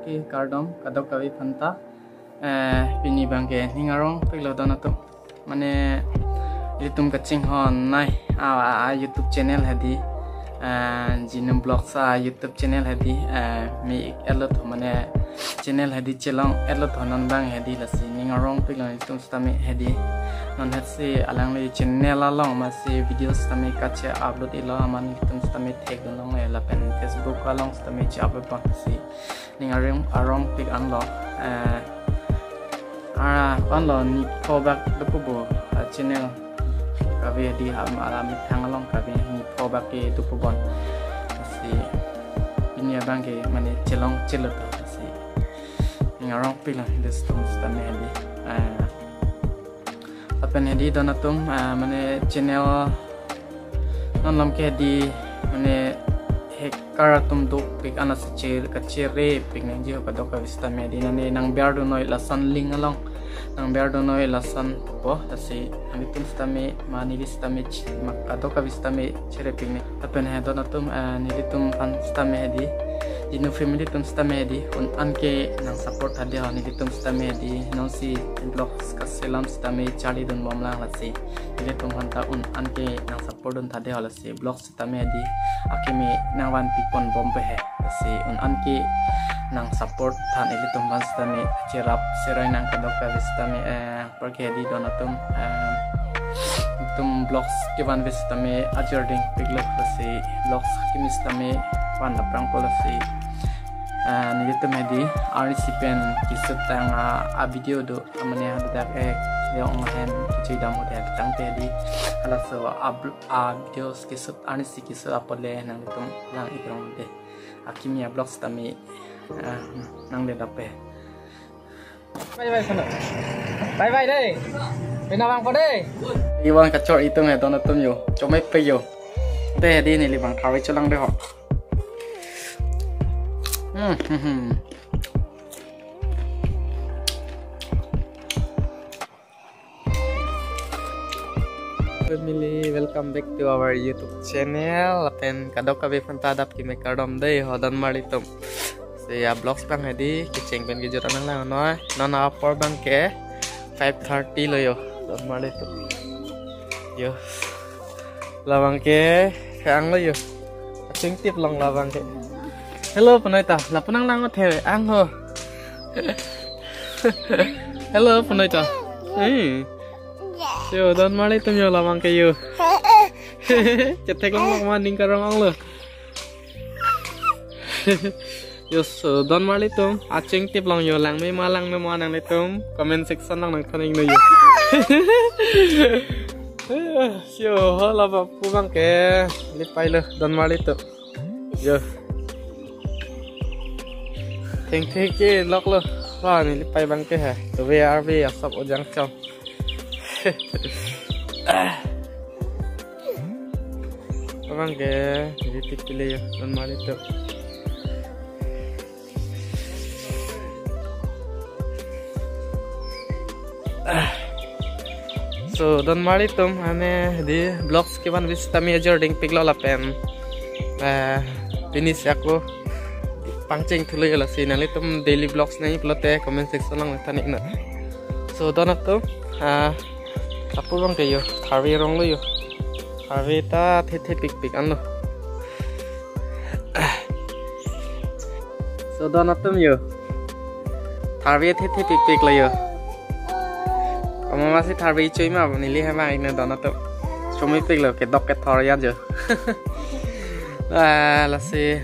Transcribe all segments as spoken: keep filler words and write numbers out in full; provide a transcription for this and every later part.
Ke kardom kadokave aphanta. Eh, pini abangke ning arongpiklo don atum. Mane ilitum kachinghon nai a, a, a YouTube channel hedi. Eh, Jinu Vlogs a YouTube channel hedi. Eh, me-ik-etlo tho, mane channel hedi chelong-etlo tho, non abang hedi lasi ning arongpiklo ilitum sitame hedi. Non hetsi alangli channel along masi video sitame kache-upload-iklo, amat ilitum sitame thekdun longle, lapen Facebook along sitame che-upload pon si ning arong arongpik anlo. Eh, ah, anlo nipho bak dopo bo, ah, channel kave hedi, ham alam thang along kave nipho bak ke dopo bon. Si pini abangke mane chelong-etlo tho si ning arongpiklo ilitum sitame hedi. Eh, lapen hedi don atum, ah, mane channel non alam ke hedi mane hacker atum dopik, anat si che-, kachere-ikpik nangji ho kadokave sitame hedi, nane nang biar dunnoi lason link along, nang biar dunnoi lason po, lasi nanglitum sitame, ma neli sitame chi-, ma kadokave sitame chere-ikpik ne. Lapen he don atum, eh, nelitum aphan sitame hedi, Jinu family atum sitame hedi, un-an ke nang support tha de ho nelitum sitame hedi, non si vlogs kaselam sitame charlidun bomlang, lasi nelitum aphanta un-an ke nang support dun tha de ho, lasi vlogs sitame hedi akimi nangvanpi pon bompe he, lasi un-an ke nang support tha nelitum aphan sitame, cherap seroi nang kadokave sitame, eh, apar ke hedi don atum, eh, ilitum vlogs kevanve sitame ajor-dingpiklo, lasi vlogs akimi sitame van aphrang po, lasi, eh, nelitum hedi arnisi pen kesut tang a, a video do, amane hadak ek yong ahem kechui dam ho de, tangte hedi halaso a bl-, a videos kesut arnisi kesut apot le nanglitum lang-ik rong de. Akimi a vlogs tame, ah, nang le dape. Bye bye sana. Bye bye dei. Pina bang po dei. Iwan kachor itum he don atum yo. Chomepik yo. Te hedi neli abang tharve chelong de ho. Hmm, hmm, hmm. Family, welcome back to our YouTube channel. Lapen kadokave aphanta adap keme kardom dei ho don marli atum. Si a vlogs abang hedi kecheng pen kejut an nanglangnon noi. Non apor abangke five thirty lo yo don marli atum. Yo. Labangke ke-ang lo yo. Achingtip long labangke. Hello punoi ta, lapu nanglang-o the ang ho. Hello punoi ta. Hmm. Yo don marli atum yo labangke yo. Chetheklong lok ma ning karong-ong lo. Yo, so don marli atum, achingtip long yo, langme ma langme ma nanglitum comment section along nangthan-iknon yo. Yo, ho lapu abangke lipai lo don marli atum. Yo. Thengthe kelok lo. Wah, neli lipai abangke he. Tuve arve asap ojang chong. Abangke, neli tipile yo, don marli atum. So, don marli atum, mane hedi vlogs kevanve sitame ajor-dingpiklo lapen, eh, finish ako pangcheng thulo yo, lasi nanglitum daily vlogs nangji pulote comment section along than-iknon. So, don atum, ah, lapu abangke yo, tharve rong lo yo. Tharve ta thethepikpik anlo. So don atum yo. Tharve thethepikpik lo yo. Komat masi tharve choi ma neli hem vang-iknon don atum. Chomepik lo, kedok kethor ya jo. Ah, lasi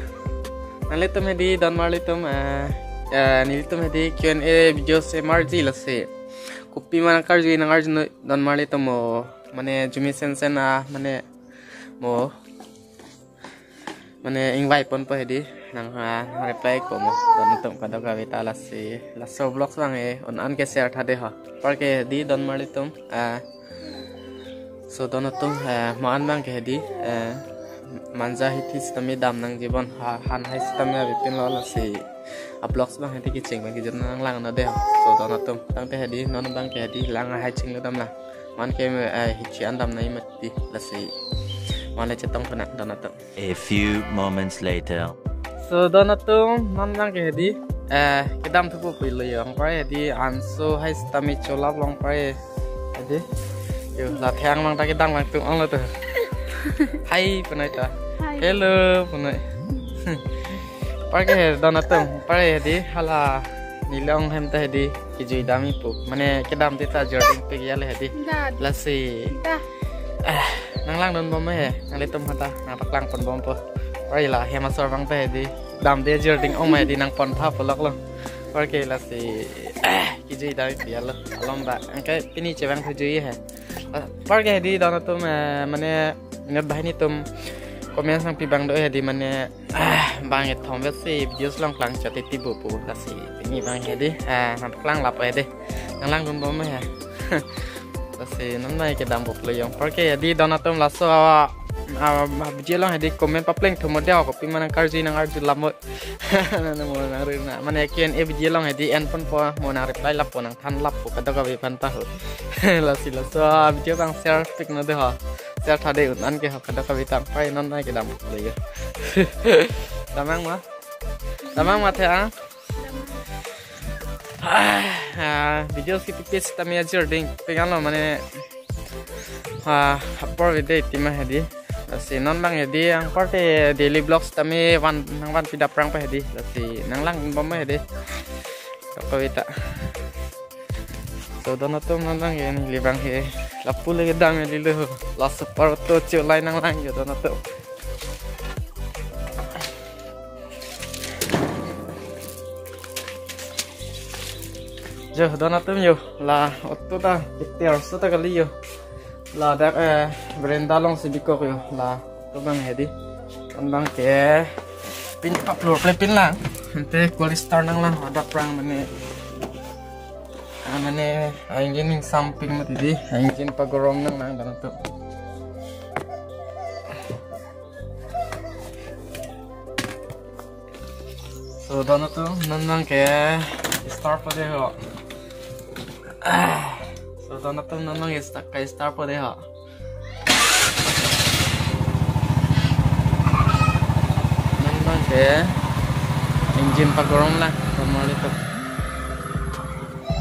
nanglitum hedi don marli atum, ah, ah, nelitum hedi Q and A video se marji lasi. Kopi ma nangkarju nangarju non don marli atum mo. Mane jumi sensen a, mane mo. Mane ingvai ponpo hedi nang, ah, nang reply ko mo. Don atum kadokave ta lasi. Laso vlogs abang he, un-an ke share tha de ho. Apar ke hedi don marli atum, ah, so don atum, eh, mo an abangke hedi, eh, manja hithi sitame dam nangji bon, ha, han hai sitame avepinlo lasi. A vlogs abang hedi kecheng pen kejut an nanglangnon de ho. So don atum, tangte hedi non abangke hedi lang ahai chinglo damlang. Mo an ke, eh, hithi an dam nangji mati lasi. Mo an le chetong pena don atum. A few moments later. So don atum, non abangke hedi Eh, kedam thupo pulo yo. Anparke hedi anso hai sitame cholap lo anparke. Hedi. Yo, la thang mang ta kedam mang tung ong lo to. Hai punoi ta. Hai. Hello punoi. Anparke he don atum. Anparke hedi hala neli ong hem ta hedi kejui damji pu. Mane kedam te ta jording pe ya le hedi. Dah. Lasi. Dah. Eh, nang langdun bom he. Nanglitum hata nangpaklang pon bompo. Anparke la hem asor abang ta hedi. Damde jording ong ma hedi nangpon tha pulok lo. Anparke lasi, eh, kejui damji pu ya lo. Alom ba. Anke pini chevang thujui he. Anparke hedi don atum, eh, mane inut banghini atum comment nangpi abang do hedi mane, ah, bang ethom vesi videos along klangchot titi pu pu lasi pini abang hedi, ah, nangpaklang lapu hedi. Nang langdun bom he. Lasi non mai kedam bom lo yo. Anparke hedi don atum laso a, a, a, video along hedi comment papleng thumo de ho, kopi ma nangkarju nang-arju lam mo. Nang mo nangri na. Mane Q and A video along hedi en ponpo mo nang reply lapo nangthan lapo kadokave aphan ta ho. Lasi laso a video abang share pik non de ho. Share tha de un an ke ho kadokave ta. Anparke non mai kedam bom lo yo. Damang ma? Damang ma the a? Ah, ah, video si pipis tami ajir ding. Pengan lo mane, ah, apor video tima hedi. Lasi non abang hedi anparke daily vlogs tami van nangvanpi dapprang pa hedi. Lasi nang lang bom hedi. Kavita. So don atum non abang hedi neli abang he. Lapu le kedam hedi lo. Laso apor to cholai nang lang yo don atum. Jo, don atum yo, la auto ta kitir so ta kali yo. Ladak, eh, veranda along si bikok yo, la auto abang hedi. Abang ke pin pa floor ple pin lang. Ante kol start nang lang, hadak prang mane. Ah, mane, ah, engine ning samping mati di, ah, engine pagorom nang lang don atum. So, don atum, non abang ke start po de ho. Ah, so, don atum, non abang ke start, ke start po de ho. Non abang ke engine pagorom lang, normal itu.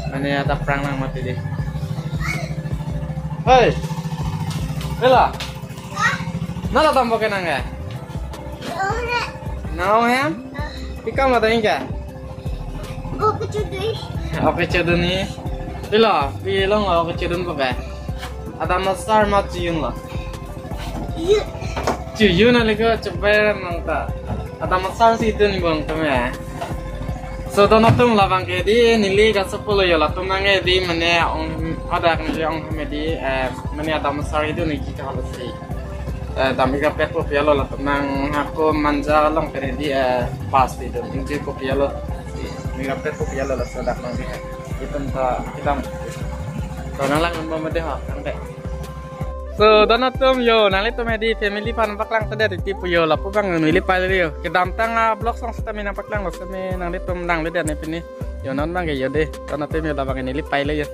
Mane hadak prang lang mati di. Hei. Bela. Nala tampo ke nang ke? Nang hem? Pi kam ada ingka? Oke, cudui. Oke, cuduni. Pilo, pi long lo oke cudun po ke? Adam asar ma chiyun lo. Iya. Chiyun ale ko ceper nang ta. Adam asar si dun bong tame. So don atum labang ke di neli kasopo lo yo latum nang ke di mane ong hadak neli ong hem di, eh, mane adam asar idun neli kita halo si. Eh, dam iga pet po pialo latum nang hako manja along pere di, eh, pas di dun ingji po pialo. Iga pet po pialo laso dak nang di. Itum ta kedam. So nang langdun bom de ha, nang de. So don atum yo, nanglitum hedi family aphan paklang sedet titi pu yo, lapu abang neli pai le yo. Kedamtang a vlog song sitame nangpaklang lo sitame nanglitum dang le det ne pini. Yo non abang ke yo de, don atum yo labang ke neli pai le yo.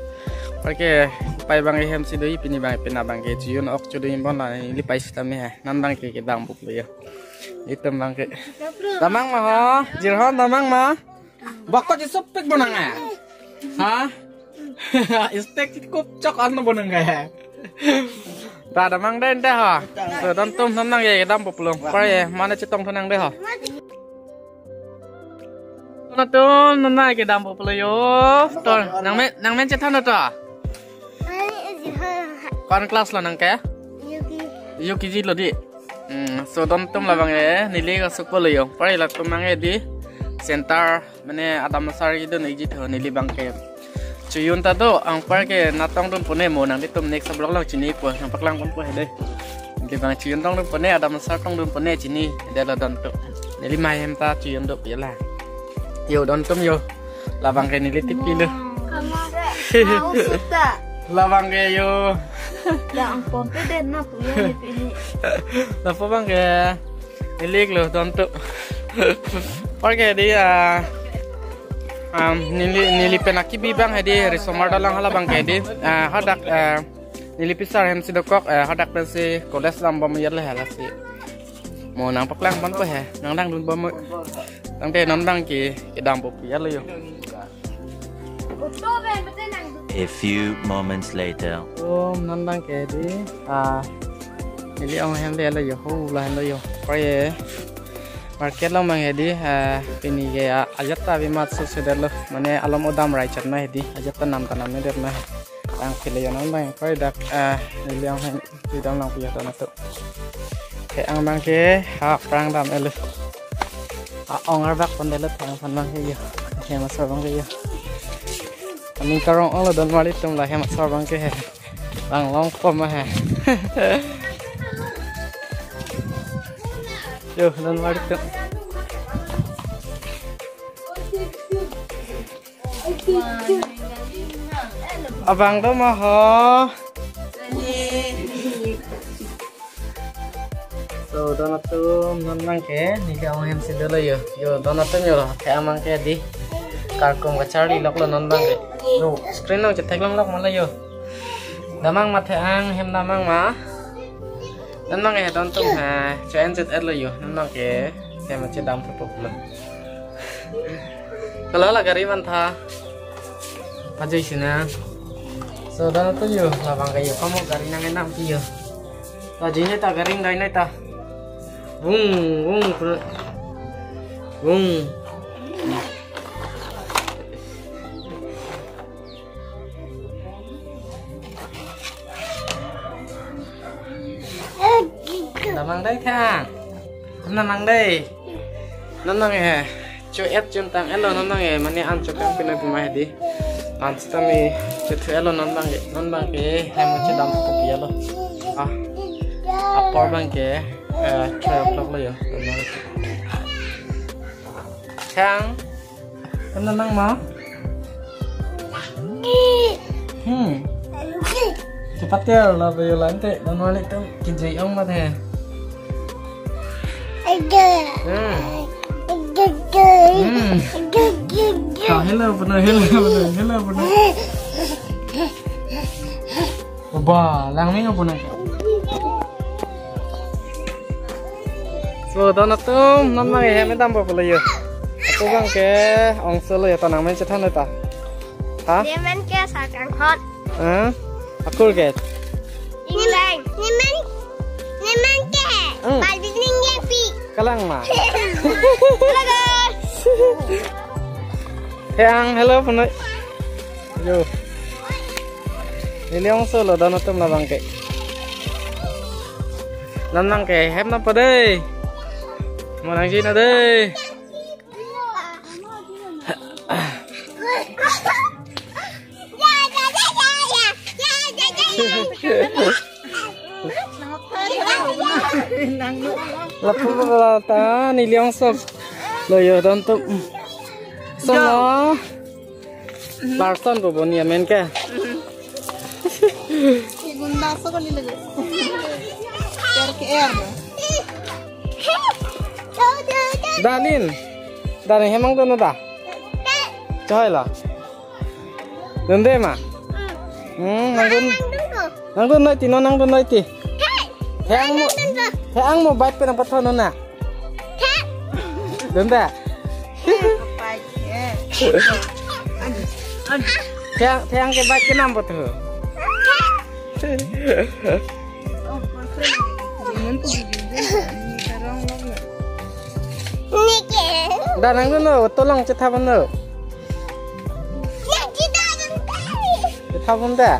Anparke pai abang ke hem si do-i pini abang ke pina abang ke chiyun ok chudo-i bon la neli pai sitame ha. Non abang ke kedam bom lo yo. Itum abang ke. Damang ma ho, Jirhon damang ma. Bako jisupik bonang eh. Ha? Istek cukup cok ano bonang eh. Ta damang den de ha. So don atum non abang ke kedam bom lo. Anparke mane chetong thunang de ha. Don atum non abang ke kedam bom lo yo. To nang men nang men chethan to. Hai, eh, hai. Kon class lo nang ke? U K G. U K G lo di. Hmm, so don atum labang ke neli kasopo lo yo. Anparke latum nang ke di center mane adam asar idun ikji tho neli abang ke. Chiyun ta do, anparke natong dun pone mo nanglitum next vlog along chini po, nangpaklang ponpo he de. Neli abang chiyun tong dun pone, adam asar tong dun pone chini, de lo don atum. Neli mai hem ta chiyun do piala. Yo don atum yo. Labang ke neli tipi lo. Kama. Mau suta. Labang ke yo. Ya ampon pe den na pu yo ni pini. Lapu abang ke. Neli iklo don atum. Anparke di, ah, um, neli, neli pen akibi abang hedi, risomar dalang hala abang ke di. Ah, hadak, ah, neli pisar hem si dokok, ah, hadak pensi college lam bom yat le hala si. Mo nangpaklang ponpo he, nang langdun bom mo. Tangte non abang ke kedampo pu ya lo yo. A few moments later. Um, non abang ke di, ah, neli ong ahem lo yo, ho la lo yo. Koi market along abang hedi, ah, pini ke, ah, ajat ta bimat susedetlo. Mane alom odam rai chat ma hedi, ajat ta nam ta nam nedet ma. Tang pile yo non abang koi dak, ah, neli ong ahem kedam nangpi ya don atum. Ke-ang abang ke, ha, prang dam-et lo. A-ong arbak pondetlo ke-ang aphan abang ke yo. Hem asor abang ke yo. Aning karong ong lo don marli atum la hem asor abang ke he. Bang long pom he. Yo, don marli atum. Abang do ma ho. So, don atum non abang ke, neli ke ong ahem si dolo yo. Yo, don atum yo, ke-ang abang ke di. Karkom kacharli loklo non abang ke. Yo, screen along chetheklong lok ma lo yo. Damnang ma the-ang, hem damnang ma. Non abang ke don atum ha, cho-en chet-et lo yo. Non abang ke, hem chedam phu phu lo. Kalau la gari man tha. Ajo isi na. So, don atum yo, labang ke yo, kamu gari nang enam pi yo. Ta jine ta gari nang ta. Vung, vung, vung. Damnang dei tha. Damnang dei. Non abang he. Cho-et chun tang-et lo non abang he. Mane an chokang pinoi puma hedi. An sitame chothu-et lo non abang he. Non abang ke hem chedam kopi lo. Ah. Apor abang ke, eh, twelve o'clock lo yo. Thang. Kan nang ma? Hmm. Cepat ya, la bayo lante. Dan wali tu kijai ong mat he. Hmm. Hmm. Kau hello puna, hello puna, hello puna. Ba, langming apa nang? So, don atum, non abang hem dampo pulo yo. Ako abang ke, ongso lo yo, ta nangmen chethan ta. Ha? Nemen ke sakang hot. Ha? Akur ke? Ingleng. Nemen, nemen ke? Hmm. Balding ninglepi. Kalang ma? Hello, guys. He ang, hello, punoi. Yo. Neli ongso lo don atum labang ke. Non abang ke hem dampo dei. Mo nangji na dei. Lapu ta neli ongso lo yo don atum. So lo. Larson bobo ni amen ke. Gunda so kali lagi. Ker ke er. Dalin. Dalin hem nangdun da. Choi la. Dunde ma. Hmm, nangdun. Nangdun noi ti, non nangdun noi ti. He ang mo, he ang mo bike pen nangpathon non na. Dunde. Thang, thang ke bike ke nam botho. Da nangdun no, tolong chetha pon no. Chetha pon da.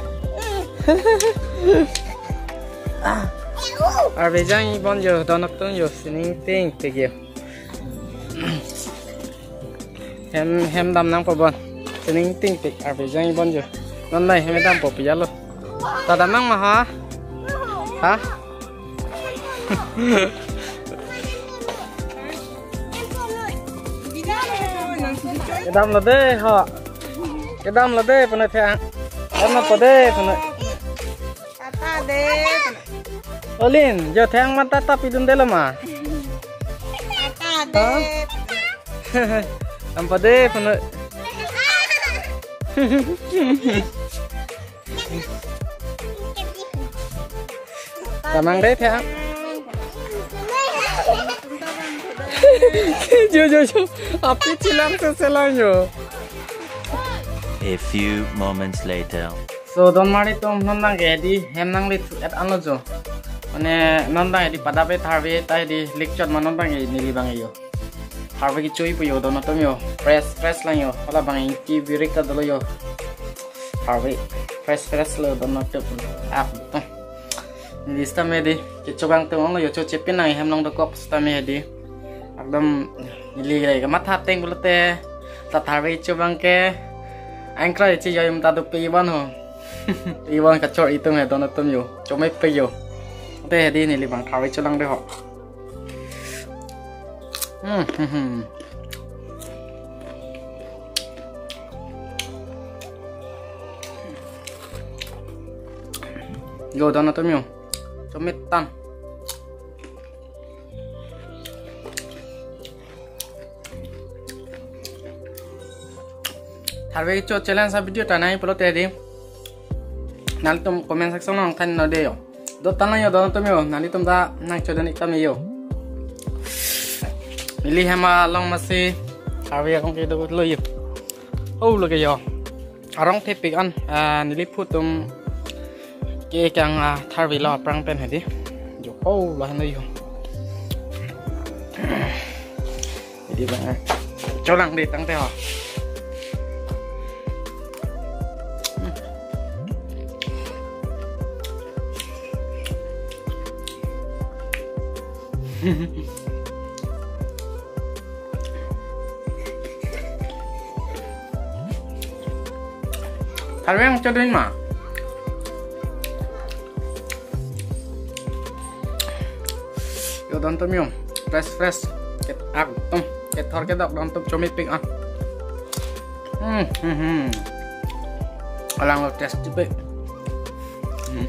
Arve jang-i bon yo, don atum yo, sining ting ting yo. Hem, hem dam nangpo bon. Sining ting ting, arve jang-i bon yo. Non nai hem dampo pi ya lo. Ta dam nang ma ha? Ha? Kedam lo dei ho. Kedam lo dei punoi thang. Kedam lo dei punoi. Tata de. Olin, jo thang ma tata pidun de lo ma. Tata de. Dampo de punoi. Damnang de thang. Jo, jo, jo. Api chelang se chelang jo. A few moments later. So, don marli atum, non abang ke hedi hem nangle thu-et anlo jo. Mane non abang hedi padap-e tharve ta hedi likchot ma non abang ke neli abang jo. Tharve kecho-i pu jo don atum jo. Fresh, fresh lang jo. Hala abang ingti birik ta dolo jo. Tharve fresh, fresh lo don atum. Ah, betul. Neli sitame hedi kecho abang atum onglo jo, choche pin nang hem along dokok sitame hedi. Ekdom neli le kamatha ateng pulote ta tharve kecho abang ke. Angkra ichi jo yum ta dope ivan ho. Ivan kachor itum he don atum jo. Chomepik jo. Te hedi neli abang tharve kecho lang de ho. Hmm, hmm, hmm. Jo don atum jo. Chomit tang. Tharve kecho challenge a-video ta nai pulote hedi. Nanglitum comment section along than non de jo. Dotang lang jo don atum jo. Nanglitum ta nangchodan ik tame jo. Neli hem along masi tharve akong ke dolo jo. Oh, lo ke jo. Arong thepik an, ah, neli phu atum ke kang, ah, tharve lo aphrang pen hedi. Jo, oh, lo han jo. Hedi abang, ah. Cholang de tangte ho. Tharve kecho dun ma. Jo don atum jo. Fresh, fresh. Ket ak tum. Kethor kedok don atum chomepik ah. Hmm, hmm, hmm. Alanglo tasty pik. Hmm.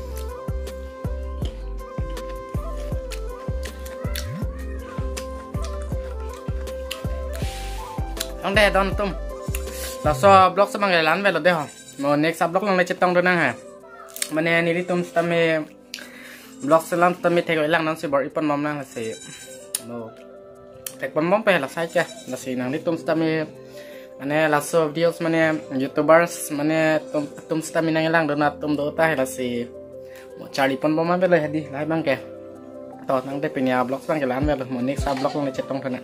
Tangte don atum. Laso vlog si abang ke la-an avelo de ho. Mo next a-vlog along le chetong dun nang he. Mane nelitum sitame vlog selam sitame thek-o lang non si bor-i pon bom lang si. Mo thek pon bom pe la sai ke. Lasi nanglitum sitame mane laso videos mane YouTubers mane atum, atum sitame nanglang dun atum do ta he lasi. Mo charli pon bom avelo hedi lahai abang ke. To tangte pini a-vlog abang ke la-an avelo, mo next a-vlog along le chetong thana.